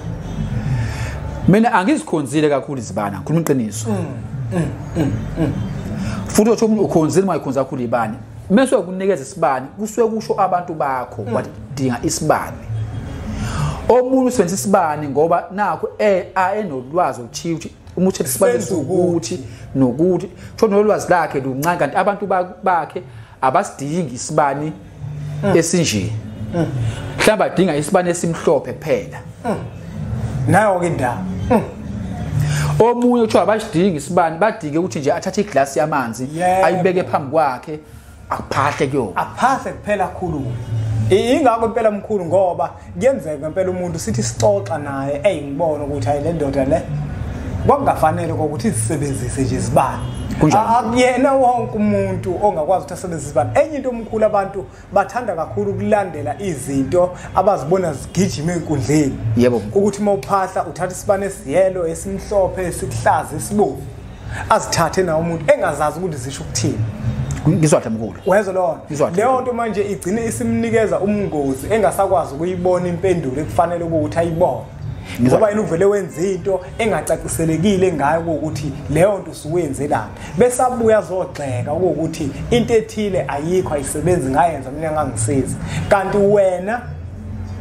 Mina angizikhonzile kakhulu izibani, ngikhuluma iqiniso. Futhi uthi ukhonzile uma ukhonza kakhulu ibani. Mase ukunikeza isibani kusuke kusho abantu bakho badinga isibani. Omunye usebenzisa isibani ngoba nakho enolwazi oluthile ukuthi uma uthethe isibani sokuthi nokuthi thola nolwazi lakhe luncane kanti abantu bakhe abasidingi isibani esinje. Mhlawumbe adinga isibani esimhlophe kuphela. Nayo ke indaba. Omunye kuthiwa abasidingi isibani badinge ukuthi nje athathe iglasi yamanzi ayibeke phambi kwakhe akuphahle kuyona. Aphahle kuphela khulu. Ingakho impela mkhulu ngoba kuyenzeka impela umuntu sithi sixoxa naye ey ngibona ukuthi hayi le ndoda le kwakungafanele ukuthi isebenzise nje izibani. Akuyena wonke umuntu ongakwazi ukuthi asebenzise izibani. Enye into omkhulu abantu bathanda kakhulu ukulandela izinto abazibona zigijima enkundleni. Yebo. Ukuthi mawuphahla uthatha isibani esiyelo, esimhlophe, esikuhlaza, esibovu. Azithathe na umuntu engazazi ukuthi zisho ukuthini. Ngizwa kahle mkhulu. Wezwa lona. Leyo nto manje igcine isimnikeza umngozi engasakwazi ukuyibona impendulo ekufanele ukuthi ayibone. Ngoba yena uvele wenza into engacaciselekile ngayo ukuthi leyo nto usuwenzelani. Bese abuya azogxeka ukuthi into ethile ayikho ayisebenzi ngayenza mina ngangisiza. Kanti wena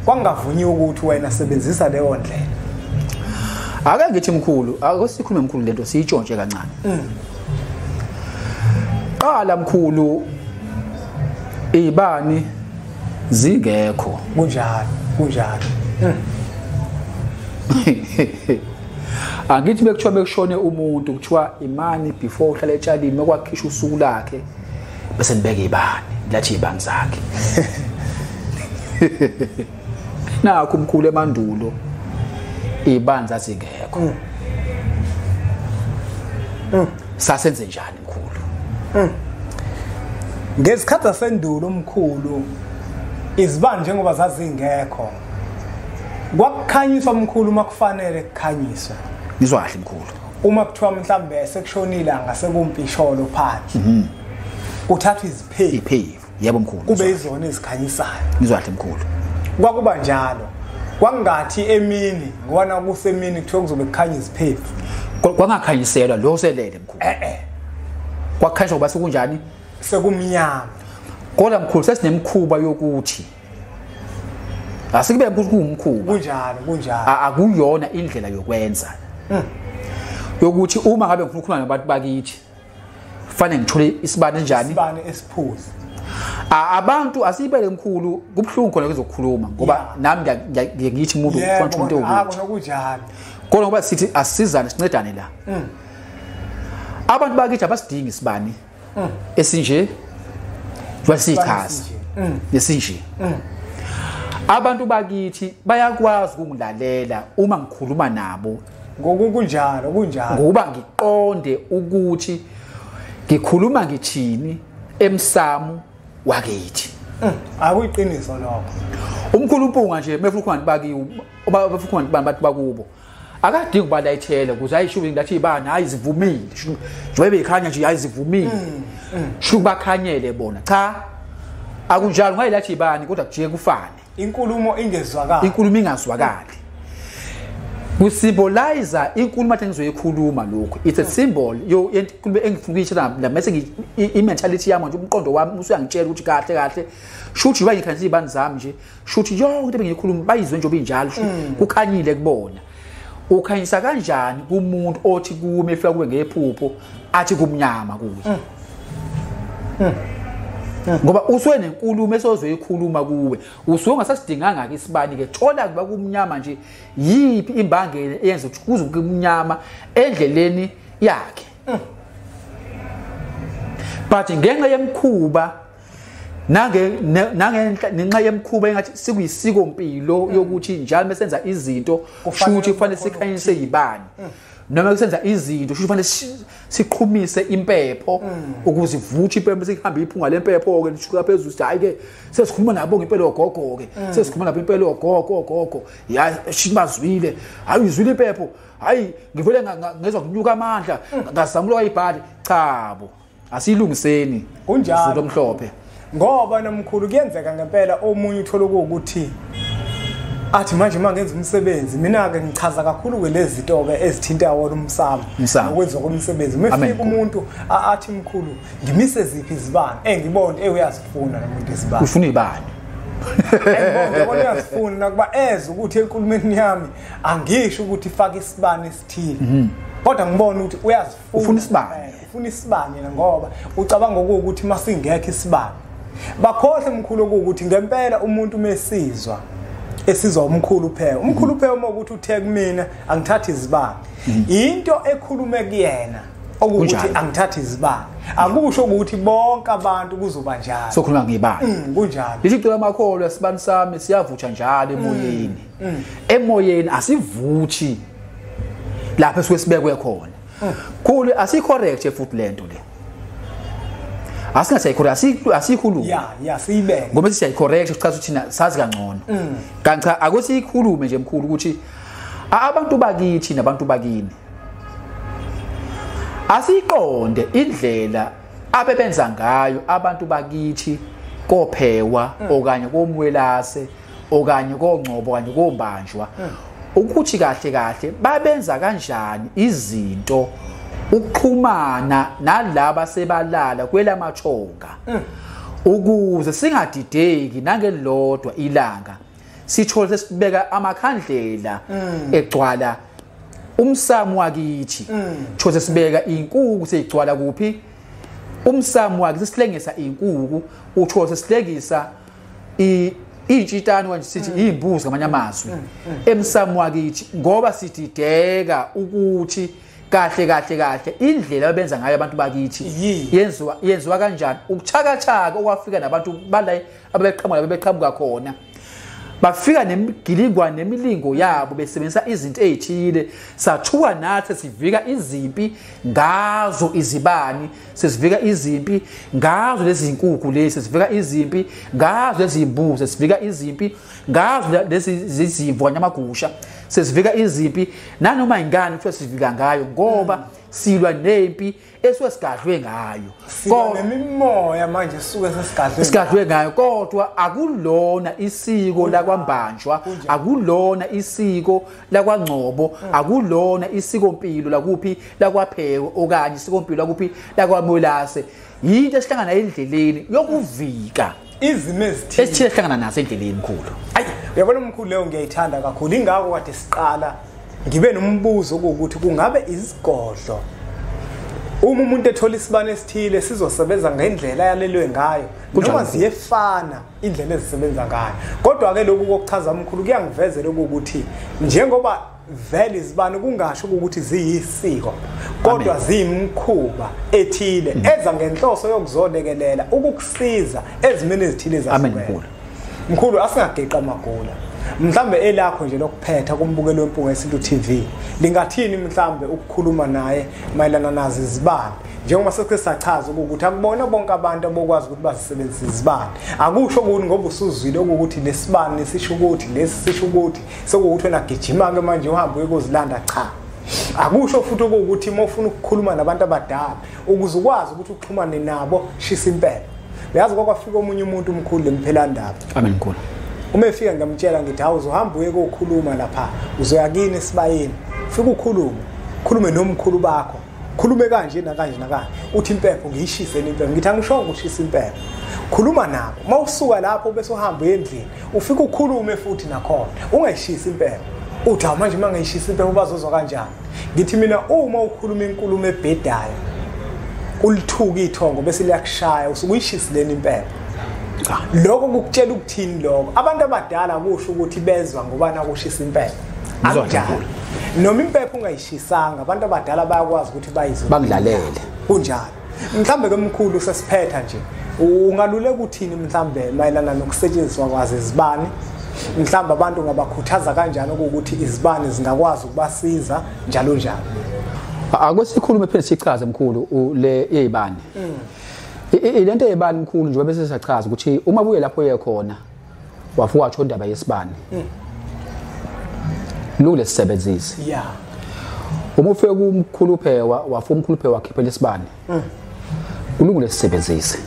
kwangavunyiwe ukuthi wena sebenzisa leyo ndlela. Ake ngithi mkhulu, ake sikhulume mkhulu lento siyitshontshe kancane. Qala mkhulu ibani zingekho. Kunjalo, kunjalo. Angithi bekuthiwa bekushone umuntu kuthiwa imani before uhlala etshalini makwakhishwa usuku lakhe bese nibeke ibani lathi ibani zakhe. Nakho mkhulu emandulo ibani zazingekho. Sasenze njani mkhulu? Ngesikhathi sasendulo mkhulu izibani njengoba zazingekho kwakukhanyiswa mkhulu uma kufanele kukhanyiswe. Ngizwa kahle mkhulu. Uma kuthiwa mhlambe sekushonile angasekumpisholo phandle. Kuthathwa iziphevu. Iphevu. Yebo mkhulu. Kube izona ezikhanyisayo. Ngizwa kahle mkhulu. Kwakuba njalo. Kwangathi emini ngoba kusemini kuthiwa kuzobe kukhanya iziphevu. Kwangakhanyiselwa lo selele mkhulu. Kwakhanyiswa ngoba sekunjani? Sekumnyama. Kodwa mkhulu sesinemkhuba yokuthi asikube kuwumkhuba. Kunjalo, kunjalo. Akuyona indlela yokwenza. Yokuthi uma ngabe ngifuna ukukhuluma nabantu bakithi kufanele ngithole isibani enjani? Isibani esiphuzi. Abantu asibele mkhulu kubuhlungu khona kuzokhuluma ngoba nami ngiye ngithi umuntu ufuna umuntu ukuthi. Yebo, kunjalo. Kodwa ngoba sithi asizane sincedane la. Abantu bakithi abasidingi isibani esinje wasichaza nesinje. Abantu bakithi bayakwazi ukungilalela uma ngikhuluma nabo. Ngokunjalo, kunjalo. Ngoba ngiqonde ukuthi ngikhuluma ngithini emsamo wakithi. Akuyiqiniso lokho. Umkhulu uMpunga nje mefuna ukukhuluma bakiwo, bafuna abantu bakubo. Akadingi ukubalayithela ukuze ayisho ngathi ibani hayi zivumile. Njengoba bekhanya nje hayi zivumile. Sho bakhanyele bona. Cha. Akunjalo ngayilathi ibani kodwa kujike kufane. Inkulumo ingezwakali. Inkulumo ingazwakali. Kusymbolize inkulumo athi ngizoyikhuluma lokho. It's a symbol yo inkulumo engifuna ukuyitshela la mase i-mentality yami nje, umqondo wami usuyangitshela ukuthi kahle kahle shuthi uba ngikhanyisa izibani zami nje, shuthi yonke into bengiyikhuluma bayizwe nje obinjalo, kukhanyile kubona. Ukhanyisa kanjani kumuntu othi kume efika kuwe ngephupho athi kumnyama kuwe? Ngoba usuke nenkulumo esozoyikhuluma kuwe, usuke ungasasidinganga ke isibani ke. Thola kuba kumnyama nje, yiphi imbangela eyenza ukuthi kuze kumnyama endleleni yakhe? But ngenxa yemkhuba nangenxa yemkhuba engathi sikuyisiko mpilo yokuthi njalo mesenza izinto shuthi kufanele sikhanyise izibani, noma kusenza izinto shuthi kufanele siqhumise impepho ukuze ivuthe impepho, sihambe iphunga lempepho ke lishuka phezulu, sithi hayi ke sesikhuluma nabo ngempela ogogo ke, sesikhuluma nabo impela ogogo ogogo, ya shithi bazwile, hayi uzwile impepho, hayi ngivele ngezwa kunyuka amandla ngazamula ibhali. Cha bo, asilungiseni kunjalo omhlophe. Ngoba nomkhulu kuyenzeka ngempela omunye uthola ukuthi athi manje mangenza umsebenzi, mina ke ngichaza kakhulu ke lezi zinto ke ezithinta wona umsamo nokwenziwa komsebenzi. Mefika umuntu athi mkhulu ngimise ziphi izibani, engibone uyazifuna lo muntu izibani, ufuna izibani, engibone uyazifuna nakuba ezwe ukuthi enkulumeni yami angisho ukuthi ifake isibani esithile, kodwa ngibona ukuthi uyazifuna, ufuna isibani, ufuna isibani yena, ngoba ucabanga ukuthi masingekho isibani. Bakhohle mkhulu ukuthi ngempela umuntu mesizwa esizwa umkhulu uPhewa, umkhulu uPhewa uma ukuthi uthe kumina angithatha izibani, into ekhulume kuyena okuthi angithatha izibani, akusho ukuthi bonke abantu kuzoba njalo, sokhuluma ngezibani. Kunjalo. Lithi cela amakholwa, isibani sami siyavutha njalo emoyeni. Emoyeni asivuthi lapho esuke sibekwe khona. Khulu asicorrect futhi lento le. Asingasayicorrect, asikhulume. Ya siyibeke. Ngoba siyayicorrect sichaza ukuthi thina sazi kangcono. Kanti cha akusikhulume nje mkhulu ukuthi abantu bakithi nabantu bakini asiqonde indlela abebenza ngayo abantu bakithi koPhewa okanye koMwelase okanye koNgcobo okanye koMbanjwa, ukuthi kahle kahle babenza kanjani izinto ukuxhumana nalaba sebalala kwelamathonga, ukuze singadideki nangelodwa ilanga, sithole sesibeka amakhandlela egcwala umsamo wakithi, thole sesibeka inkuku seyigcwala kuphi umsamo wakithi, silengisa inkuku, uthole sesilengisa intshitane kanje sithi izimbuzi ngamanye amazwi emsamo wakithi, ngoba sidideka ukuthi kahle kahle kahle indlela abenza ngayo abantu bakithi yenziwa kanjani. Ukuchakachaka okwafika nabantu bala abebeqhamuka bebeqhamuka khona, bafika nemigilingwane nemilingo yabo besebenzisa izinto ezithile, sathuka nathi sivika izimpi ngazo izibani, sesivika izimpi ngazo lezi zinkukhu lezi, sesivika izimpi ngazo lezi zimbuzi, sesivika izimpi ngazo lezi zizimvu kanye amagusha, sesivika izimpi nanoma ingane kuthiwa sivika ngayo, ngoba silwa nempi esuke sigadlwe ngayo. Kodwa nemimoya manje suke sesigadlwe ngayo, kodwa akulona isiko lakwaMbanjwa, akulona isiko lakwaNgcobo, akulona isiko mpilo lakuphi lakwaPhewa okanye isiko mpilo lakuphi lakwaMwelase. Yinto esihlangana endleleni yokuvika izimo ezithile esihlangana nazo endleleni mkhulu. Ayi uyabona mkhulu, leyo ngiyayithanda kakhulu, ingakho kade siqala ngibe nombuzo ukuthi kungabe izigodlo uma umuntu ethola isibani esithile sizosebenza ngendlela yalelwe ngayo noma ziyefana indlela ezisebenza ngayo. Kodwa ke lokhu kokuchaza mkhulu kuyangivezela ukuthi njengoba vele izibani kungasho ukuthi ziyisiko, kodwa ziyimkhuba ethile eza ngenhloso yokuzolekelela ukukusiza ezimeni ezithile ezahlukene. Mkhulu asingageqa amagula. Mhlambe elakho nje lokuphetha kumbukelo weMpunga Yesintu TV lingathini mhlambe ukukhuluma naye mayelana nazo izibani, njengoba sesike sachaza ukuthi akubona bonke abantu abokwazi ukuthi bazisebenzise izibani. Akusho ukuthi ngoba usuzwile ukuthi lesibani sisho ukuthi lesi sisho ukuthi sekuwukuthi wena gijima ke manje uhambe uyozilanda, cha. Akusho futhi ukuthi uma ufuna ukukhuluma nabantu abadala ukuze ukwazi ukuthi uxhumane nabo shisa impela. Uyazi kwakwafika omunye umuntu umkhulu lemphelandaba. Amen mkhulu. Uma efika ngamtshela ngithi hawu uzohamba uye kokhuluma lapha, uzoya kini esibayeni, ufike ukhulume, khulume nomkhulu bakho, khulume kanje nakanje nakanje, uthi impepho ngiyishise impepho. Ngithi angishongo ukushisa impepho, khuluma nabo. Mawusuka lapho bese uhamba uye endlini, ufike ukhulume futhi nakhona, ungayishisi impepho. Uthi hawu manje mangayishisa impepho bazozwa kanjani? Ngithi mina uma ukhuluma inkulumo ebhedayo ulithuka ithongo bese liyakushaya, usuke uyishisileni impepho. Lokho kukutshela ukuthini lokho? Abantu abadala kusho ukuthi bezwa ngoba nakushisa impepho. Akunjalo. Noma impepho ungayishisanga, abantu abadala bayakwazi ukuthi bayizwe, bakudlalele. Kunjalo. Mhlambe ke mkhulu sesiphetha nje, ungaluleka uthini mhlambe mayelana nokusetshenziswa kwazo izibani? Mhlambe abantu ungabakhuthaza kanjani ukuthi izibani zingakwazi ukubasiza njalo njalo? Akwesikhulume phela sichaze mkhulu le yezibani. Lento yezibani mkhulu njengoba bese sichaza ukuthi uma buye lapho uye khona wafuka wathola indaba yesibani. Lule sisebenzise. Yeah. Uma ufike kumkhulu phewa wafuka umkhulu phewa wakhiphela isibani. Kulungile sisebenzise.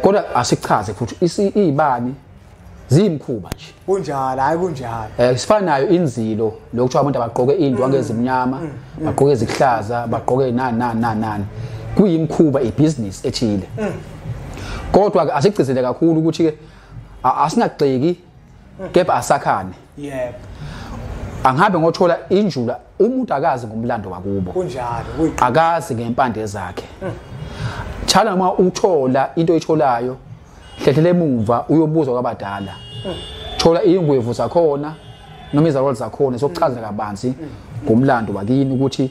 Kodwa asichaze futhi izibani ziyimkhuba nje. Kunjalo, hayi kunjalo. Sifana nayo inzilo lokuthiwa abantu abagqoke indwangu ezimnyama, bagqoke ezihlaza, bagqoke nani nani nani nani. Kuyimkhuba ibusiness ethile. Kodwa ke asigcizele kakhulu ukuthi ke asinagxeki kepha asakhane. Yebo. Angihambe ngothola injula, umuntu akazi ngomlando wakubo. Kunjalo, akazi ngempande zakhe. Tshala noma uthola into oyitholayo, hlehlele emuva uyobuza kwabadala. Thola ingwevu zakhona noma izalwane zakhona sokuchazela kabanzi ngomlando wakini ukuthi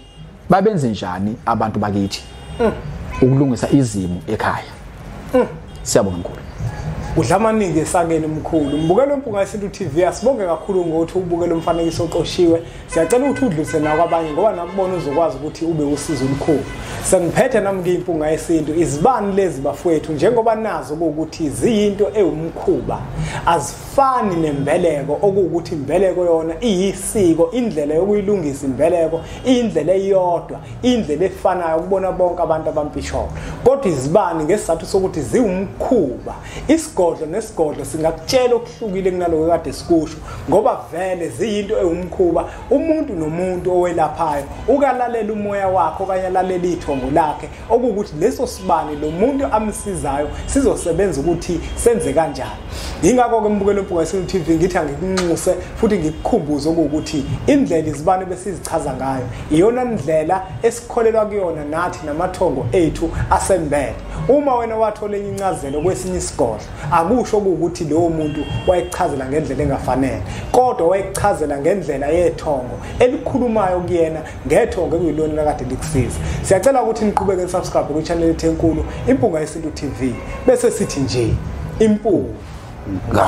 babenze njani abantu bakithi ukulungisa izimo ekhaya. Siyabonga mkhulu. Udla amaningi esakeni mkhulu. Mbukelo Mpunga Yesintu TV, asibonge kakhulu ngokuthi ubukele umfanekiso oqoshiwe. Siyacela ukuthi udlulise nawo kwabanye ngoba nakubona uzokwazi ukuthi ube usizo olukhulu. Sengiphethe nami ke Impunga Yesintu, izibani lezi bafowethu njengoba nazo ukuthi ziyinto ewumkhuba, azifani nembeleko, okuwukuthi imbeleko yona iyisiko, indlela yokuyilungisa imbeleko indlela eyodwa, indlela efanayo kubona bonke abantu abampisholo. Kodwa izibani ngesizathu sokuthi ziwumkhuba, isigodlo nesigodlo singakutshela okuhlukile kunaloko kade sikusho, ngoba vele ziyinto ewumkhuba. Umuntu nomuntu owelaphayo ukalalela umoya wakhe okanye alalela ithongo lakhe, okuwukuthi leso sibani lo muntu amsizayo sizosebenza ukuthi senze kanjani. Yingakho ke mbukelo Mpunga Yesintu TV ngithi angikunxuse futhi ngikukhumbuze ukuthi indlela izibani besizichaza ngayo iyona ndlela esikholelwa kuyona nathi namathongo ethu asembele. Uma wena wathola enye incazelo kwesinye isigodlo, akusho ukuthi lowo muntu wayekuchazela ngendlela engafanele, kodwa wayekuchazela ngendlela yethongo elikhulumayo kuyena, ngethongo ekuyilona kade likusiza. Siyacela ukuthi niqhubeke nisubscribe ku channel yethu enkulu Impunga Yesintu TV, bese sithi nje impunga.